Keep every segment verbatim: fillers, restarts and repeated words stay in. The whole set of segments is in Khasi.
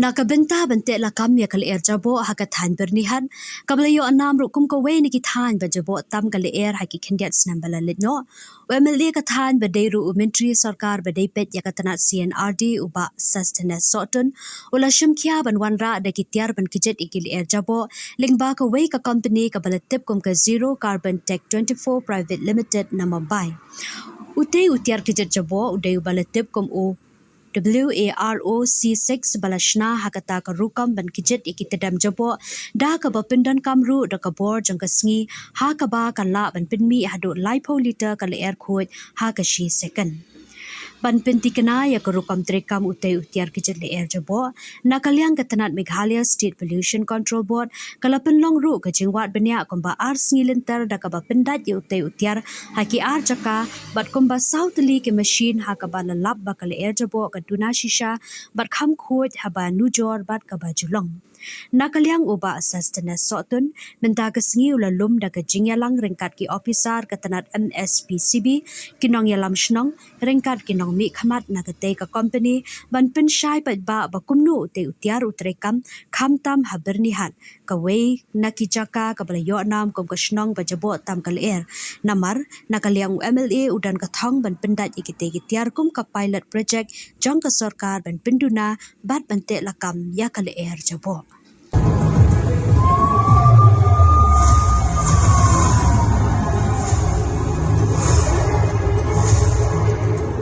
Na ka bynta ban teh lakam ïa ka lyer jaboh ha ka thaiñ Byrnihat, kaba la ïoh nam ruh kum kawei na ki thaiñ ba jaboh tam ka lyer ha ki khyndiat snem ba la leit noh, u M L A ka thaiñ ba dei ruh u Myntri Sorkar ba dei peit ïa ka tnat C and R D, u Bah Sosthenes Sohtun, u la shim khia ban wanrah da ki tiar ban kjit ïa ki lyer jaboh lyngba kawei ka company kaba la tip kum ka Zero Carbon Tech twenty-four Private Limited na Mumbai. Utei u tiar kjit jaboh u dei uba la tip kum u W A R O C six ba la shna ha kata ka rukom ban kjit ïa ki tdem jaboh, da kaba pyndonkam ruh da ka bor jong ka sngi, ha kaba kan lah ban pynmih haduh laiphew liter ka lyer khuid ha ka shi second. Ban pyntikna ïa ka rukom treikam utei u tiar kjit lyer jaboh, na ka liang ka tnat Meghalaya State Pollution Control Board ka la pynlong ruh ka jingwad bniah kumba ar sngi lynter da kaba pyndait ïa utei u tiar ha ki ar jaka, bad kumba saw tylli ki mashin ha kaba la lap ba ka lyer jaboh ka duna shisha bad kham khuid haba nujor bad kaba ju long. Na ka liang u Bah Sosthenes Sohtun, mynta ka sngi u la lum da ka jingïalang ryngkat ki ophisar ka tnat M S P C B, ki nongïalam shnong, ryngkat ki nongmihkhmat na katei ka company, ban pynshai paidbah ba kumno utei u tiar u treikam, khamtam ha Byrnihat, kawei na ki jaka kaba la ïoh nam kum ka shnong ba jaboh tam ka lyer. Namar, na ka liang u M L A u don ka thong ban pyndait ïa kitei ki tiar kum ka pilot project jong ka sorkar ban pynduna bad ban teh lakam ïa ka lyer jaboh.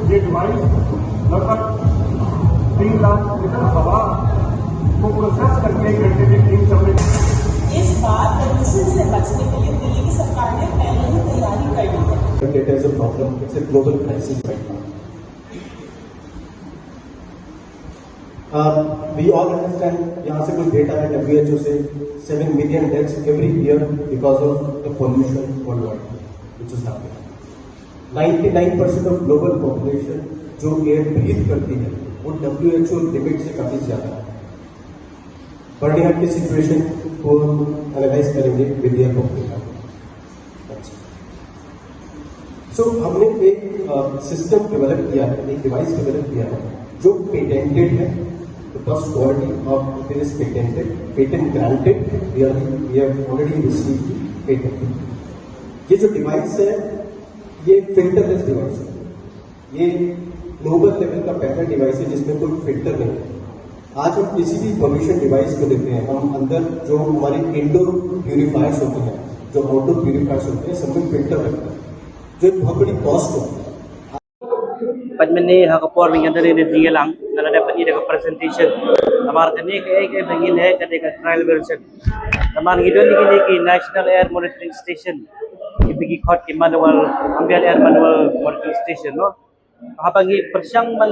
ये डिवाइस लगभग तीन लाख लीटर हवा को प्रोसेस करके एक घंटे में क्लीन करने इस बार प्रदूषण से बचने के लिए दिल्ली की सरकार ने पहले ही तैयारी कर ली है। It is a problem. It's a global crisis right now. Um, we all understand, यहाँ से कुछ डेटा है W H O से, seven million deaths every year because of the pollution worldwide, which is happening. Ninety nine percent of global population जो एयर ब्रीथ करती है, वो W H O लिमिट से काफ़ी ज़्यादा है। बर्निहाट की सिचुएशन को एनालाइज करेंगे विद ईयर पब्लिक। अच्छा, सो हमने एक सिस्टम डेवलप किया है, एक डिवाइस डेवलप किया है जो पेटेंटेड है, the first quality of it is patented, patent granted, we are, we have already received the patent. ये जो डिवाइस है, ये फिल्टरलेस डिवाइस है। ये ग्लोबल लेवल का पहला डिवाइस है जिसमें कोई फिल्टर नहीं है। आज हम किसी भी पोल्यूशन डिवाइस को लेते हैं, हम अंदर जो हमारे इंडोर प्यूरिफायर्स होते हैं, जो आउटडोर प्यूरिफायर्स होते हैं, सब में फिल्टर लगता है, जो एक बहुत बड़ी कॉस्ट होती है। Pat mynne ha ka por mynta ka dei ka jingïalang, nga la dep pyni da ka presentation. Namar kane ka, eh, ka ba ngi leh ka dei ka trial version. Namar ngi don kine ki National Air Monitoring Station, ki ba ki khot ki manual, ambient air manual monitoring station, no. Haba ngi pyrshang ban,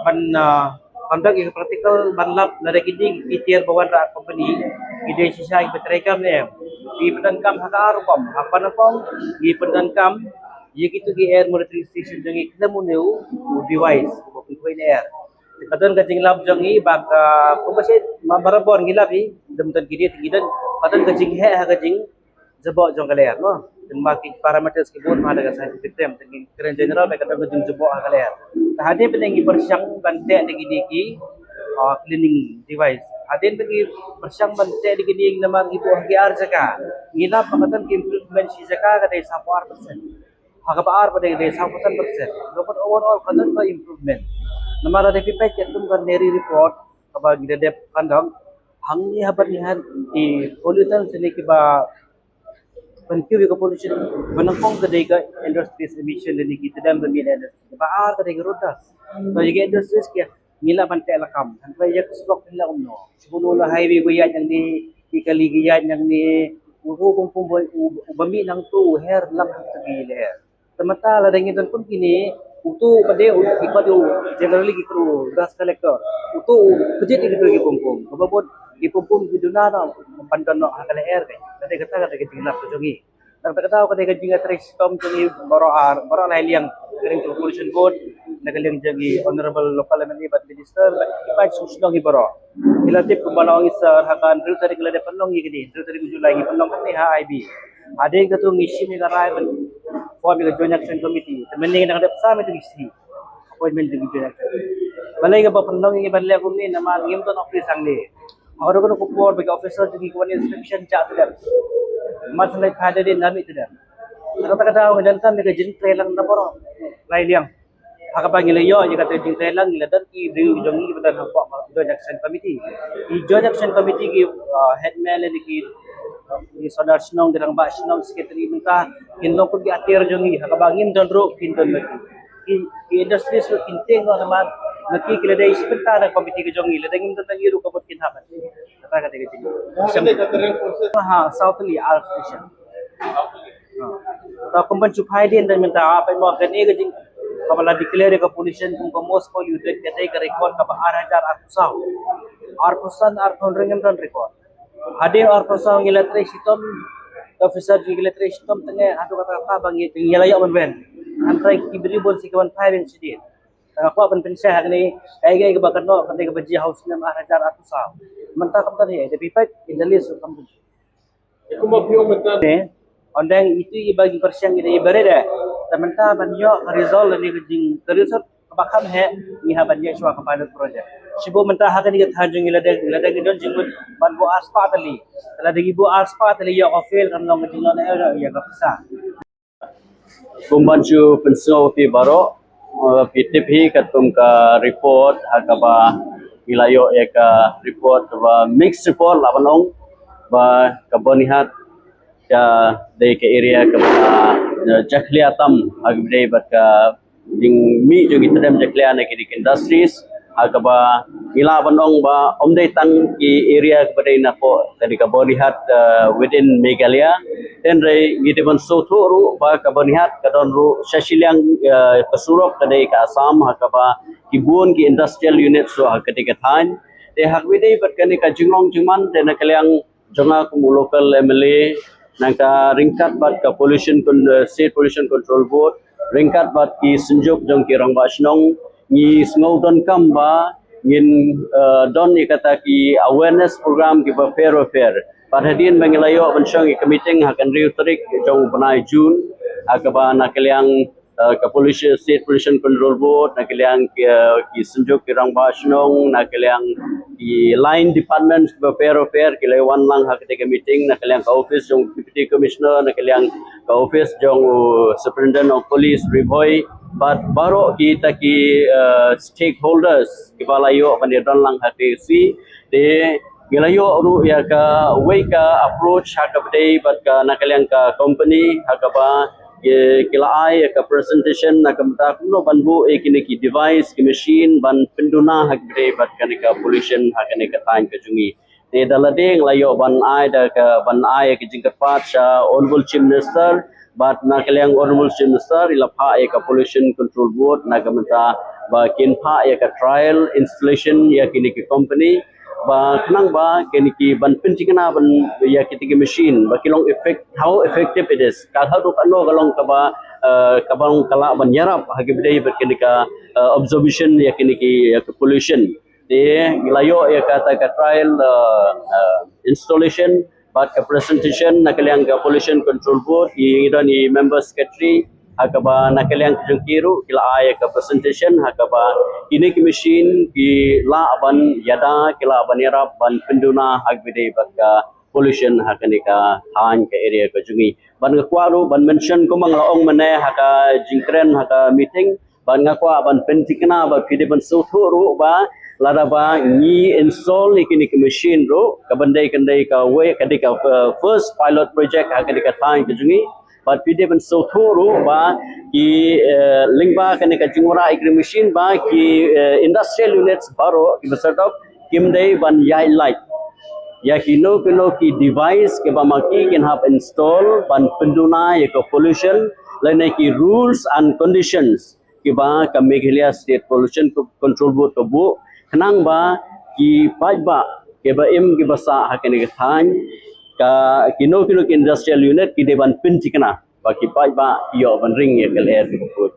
ban, ah, conduct ïa ka practical ban lap lada kine ki tiar ba wanrah company ki dei shisha ki ba treikam ne em. Ngi pyndonkam ha ka ar rukom, ha ka ban nyngkong ngi pyndonkam ïa kito ki air monitoring station jong ngi khlem une u device ba pynkhwai na air. Ka don ka jinglap jong ngi ba ka, kumba shet ma barabor ngi lap hi, dum don ki dei ngi don, ka don ka jingheh ha ka jing jaboh jong ka lyer, no. Tang ma ki parameters ki bun ma da ka scientific term, tang ki kren general ba ka don ka jingjaboh ha ka lyer. Te hadien ba ngi pyrshang ban teh da kine ki, ah, cleaning device, hadien ba ngi pyrshang ban teh da kine namar ngi buh ha ki ar jaka, ngi lap ba ka don ki improvement shi jaka ka dei sawphew ar percent. Ha kaba ar ba dei, dei sawphew san percent. Ka overall ka don ka improvement. Namar lada phi peit ïa ka kum ka NERI report kaba ngi da dep conduct, hangne ha Byrnihat ki pollutants ne kiba pynkiew ïa ka pollution ba nyngkong ka dei ka industries emission lane ki tdem ba mih na industry. Kaba ar ka dei ka road dust. To ïa ka industries ki ngi lah ban teh lakam. Hynrei ïa ka surok ngi lah kumno? Shibun u la highway ba ïaid nangne, ki kali ki ïaid nangne, uto u pum pum ba, u, uba mih nangto u her lang hangto ki lyer. Te mynta lada ngi don kum kine, uto u ba dei u, ki khot u, generally ki khot u dust collector. Uto u kjit ïa kito ki pum pum. Kaba bun ki pum pum ki duna noh ban don noh ha ka lyer ka. Ka dei kata ka dei ka jinglap ka jong ngi. Tang kata ka dei ka jingïatrei shitom jong ngi baroh ar, baroh lai liang. Ka dei ka Pollution Board, na ka liang jong ngi Honorable Local M L A bad Minister, bad ki paid shnong hi baroh. Ki la tip kumba la ong i sir, ha ka hynriew tarik la dep pynlong ïa kine, hynriew tarik u July ngi pynlong kane ha I B. Hadien kata ngi shim ïa ka rai ban form ïa ka Joint Action Committee. Te mynne ngi dang dep sam ïa ka Joint Action. Appointment jong ka Joint Action. Balei kaba pynlong ïa ki ban leh kumne namar ngim don office hangne. Haba ka dei ka por ba ki officer jong ngi ki wan inspection jah tudem. Mar shu leit phai da dien da mih tudem. Kata ka daw ngi donkam ïa ka jingtrei lang na baroh lai liang. Ha kaba ngi la ïoh ïa kata ka jingtrei lang ngi la don ki briew jong ngi kiba don hapoh joint action committee. Ki joint action committee ki headman lane ki ki sordar shnong, ki rangbah shnong, secretary mynta kin long kum ki atiar jong ngi ha kaba ngim don ruh kin don lagi. Ki industries ruh kin tieng noh namar ma ki ki la dei shi bynta na committee ka jong ngi, lada ngim don lagi ruh ka mut kin hap. Kata ka dei ka jingkren. Ha South Lee Arms Station. Ta kumban shu phai dien da mynta ha pynmong kane ka jing kaba la declare ka pollution kum ka most polluted ka dei ka record kaba ar hajar arphew saw. Arphew san arphew hynriew ngim don record. Hadien arphew saw ngi la trei shitom, officer ngi la trei shitom tang eh haduh katta katta ba ngi ngi la ïoh ban wan. Hynrei ki briew bun shu ki wan phai wan shadien. Tang kwah ban pynshai ha kane kaei kaei kaba kynnoh kane kaba jia ha u snem ar hajar arphew saw. Mynta kam don hi da phi peit in the list kam don. Ong dang itu i ba ki pyrshang i da i beret eh. Te mynta ban ïoh ka result lane ka jing ka result kaba kham heh ngi hap ban ïoh shuwa ka pilot project. Shibun mynta ha kane ka thaiñ jong ngi lada lada ngi don jingmut ban buh arspah tylli. Lada ngi buh arspah tylli ïoh ka fail kan long ka jinglong eh ïa ka pisa. Kumban shu pynsngew phi baroh, eh, phi tip hi katkum ka report ha kaba ngi la ïoh ïa ka report kaba mixed report lah ban ong ba ka Byrnihat ka dei ka area kaba, eh, jakhlia tam ha kaba dei bad ka jingmih jong ki tdem jakhlia na ki industries ha kaba ngi lah ban ong ba ym dei tang ki area kaba dei na ko ka dei ka Byrnihat, eh, within Meghalaya. Hynrei ngi dei ban sngewthuh ruh ba ka Byrnihat ka don ruh sha shiliang, eh, ka surok ka dei ka Assam ha kaba ki bun ki industrial units ruh ha ka dei ka thaiñ. Te ha kaba dei bad kane ka jinglong jingman te na ka liang jong nga kum u local M L A nangta ryngkat bad ka pollution con-, eh, State Pollution Control Board ryngkat bad ki synjuk jong ki rangbah shnong ngi sngew donkam ba ngin, eh, don ïa kata ki awareness program kiba pher ba pher. Bad hadien ba ngi la ïoh ban shong ïa ka meeting ha ka hynriew tarik jong u bnai June ha kaba na ka liang, eh, ka pollution, State Pollution Control Board, na ka liang ki, eh, ki synjuk ki rangbah shnong, na ka liang ki line departments kiba pher ba pher ki la wan lang ha kata ka meeting, na ka liang ka office jong Deputy Commissioner, na ka liang ka office jong u Superintendent of Police Ri Bhoi bad baroh kita ki, eh, stakeholders kiba la ïoh ban ïadon lang ha kata ka sngi. Te ngi la ïoh ruh ïa kawei ka approach ha kaba dei bad ka na ka liang ka company ha kaba ki, ki la ai ïa ka presentation na ka bynta kumno ban buh ïa kine ki device ki machine ban pynduna ha kaba dei bad kane ka pollution ha kane ka thaiñ ka jong ngi. Te da lade ngi la ïoh ban ai da ka ban ai ïa ka jingkyrpad sha Honourable Chief Minister bad na ka liang Honourable Chief Minister i la phah ïa ka Pollution Control Board na ka bynta ba kin phah ïa ka trial installation ïa kine ki company ba khnang ba kine ki ban pynthikna ban ïa kine ki machine ba ki long effect, how effective it is, ka haduh katno ka long kaba, eh, kaba long ka lah ban ïarap ha kaba dei bad kine ka, eh, absorption ïa kine ki, ïa ka pollution. Te ngi la ïoh ïa kata ka trial, eh, eh, installation bad ka presentation na ka liang ka Pollution Control Board, i ngi don i member secretary ha kaba na ka liang ka jong ki ruh ki la ai ïa ka presentation ha kaba kine ki machine ki lah ban ïada, ki lah ban ïarap ban pynduna ha kaba dei bad ka pollution ha kane ka thaiñ ka area ka jong ngi. Bad nga kwah ruh ban mention kumba nga la ong mynne ha ka jingkren ha ka meeting, bad nga kwah ban pynthikna bad phi dei ban sngewthuh ruh ba lada ba ngi install ïa kine ki machine ruh ka ban dei, kan dei kawei, ka dei ka, uh, first pilot project ha kane ka thaiñ ka jong ngi. Bad phi dei ban sngewthuh ruh ba ki, eh, lyngba kane ka jingwanrah ïa ki machine ba ki, eh, industrial units baroh kiba sdang kim dei ban ïaid light. Ïa kino kino ki device kiba ma ki kin hap install ban pynduna ïa ka pollution lane ki rules and conditions kiba ka Meghalaya State Pollution Co-, Control Board ka buh khnang ba ki paidbah kiba im kiba sah ha kane ka thaiñ, ka kino kino ki industrial unit ki dei ban pynthikna ba ki paidbah ïoh ban ring ïa ka lyer kaba khuid.